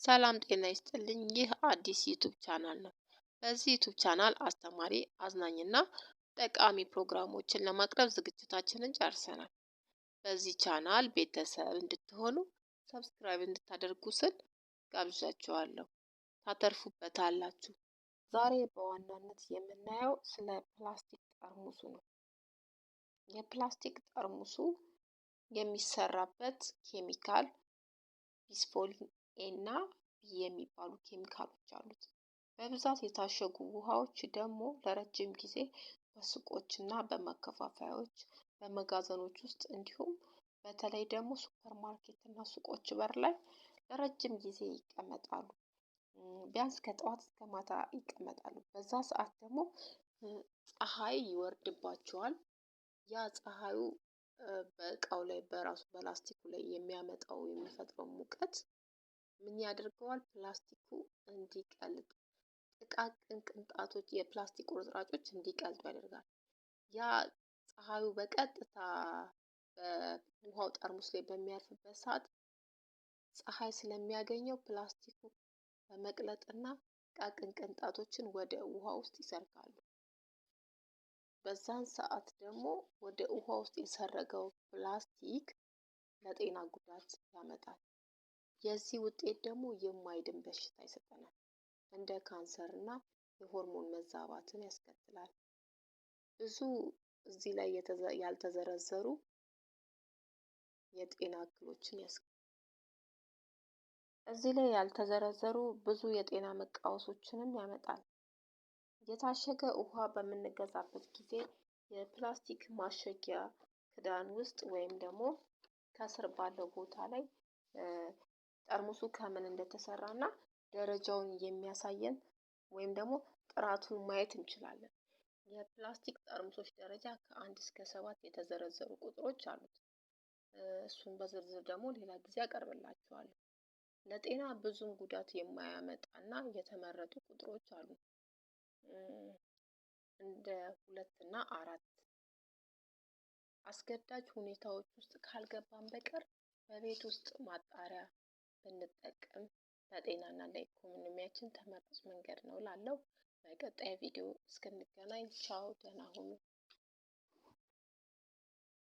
ሰላም ጤና ይስጥልኝ። ይህ አዲስ YouTube channel ነው። በዚህ YouTube channel አስተማሪ፣ አዝናኝና ጠቃሚ ፕሮግራሞችን ለማቅረብ ዝግጅታችንን ጨርሰናል። በዚህ ቻናል ቤተሰብ እንድትሆኑ subscribe እንድታደርጉ ስል ጋብዣችኋለሁ። ታተርፉበታላችሁ። ዛሬ በዋናነት የምናየው ስለ ፕላስቲክ ጠርሙሱ ነው። የፕላስቲክ ጠርሙሱ የሚሰራበት ኬሚካል bisphenol A እና B የሚባሉ ኬሚካሎች አሉት። በብዛት የታሸጉ ውሃዎች ደግሞ ለረጅም ጊዜ በሱቆች እና በማከፋፈያዎች፣ በመጋዘኖች ውስጥ፣ እንዲሁም በተለይ ደግሞ ሱፐር ማርኬት እና ሱቆች በር ላይ ለረጅም ጊዜ ይቀመጣሉ። ቢያንስ ከጠዋት እስከ ማታ ይቀመጣሉ። በዛ ሰዓት ደግሞ ፀሐይ ይወርድባቸዋል። ያ ፀሐዩ በእቃው ላይ፣ በራሱ በላስቲኩ ላይ የሚያመጣው፣ የሚፈጥረው ሙቀት ምን ያደርገዋል? ፕላስቲኩ እንዲቀልጥ፣ ጥቃቅን ቅንጣቶች፣ የፕላስቲክ ቁርጥራጮች እንዲቀልጡ ያደርጋል። ያ ፀሐዩ በቀጥታ በውሃው ጠርሙስ ላይ በሚያርፍበት ሰዓት ፀሐይ ስለሚያገኘው ፕላስቲኩ በመቅለጥና ጥቃቅን ቅንጣቶችን ወደ ውሃ ውስጥ ይሰርጋሉ። በዛን ሰዓት ደግሞ ወደ ውሃ ውስጥ የሰረገው ፕላስቲክ ለጤና ጉዳት ያመጣል። የዚህ ውጤት ደግሞ የማይድን በሽታ ይሰጠናል። እንደ ካንሰር እና የሆርሞን መዛባትን ያስከትላል። ብዙ እዚህ ላይ ያልተዘረዘሩ የጤና እክሎችን እዚህ ላይ ያልተዘረዘሩ ብዙ የጤና መቃወሶችንም ያመጣል። የታሸገ ውሃ በምንገዛበት ጊዜ የፕላስቲክ ማሸጊያ ክዳን ውስጥ ወይም ደግሞ ከስር ባለው ቦታ ላይ ጠርሙሱ ከምን እንደተሰራ እና ደረጃውን የሚያሳየን ወይም ደግሞ ጥራቱን ማየት እንችላለን። የፕላስቲክ ጠርሙሶች ደረጃ ከ1 እስከ 7 የተዘረዘሩ ቁጥሮች አሉት። እሱን በዝርዝር ደግሞ ሌላ ጊዜ አቀርብላችኋለሁ። ለጤና ብዙም ጉዳት የማያመጣና የተመረጡ ቁጥሮች አሉ። እንደ 2 እና 4። አስገዳጅ ሁኔታዎች ውስጥ ካልገባን በቀር በቤት ውስጥ ማጣሪያ ብንጠቀም ለጤናና ለኢኮኖሚያችን ተመራጭ መንገድ ነው እላለሁ። በቀጣይ ቪዲዮ እስክንገናኝ ቻው፣ ደህና ሁኑ።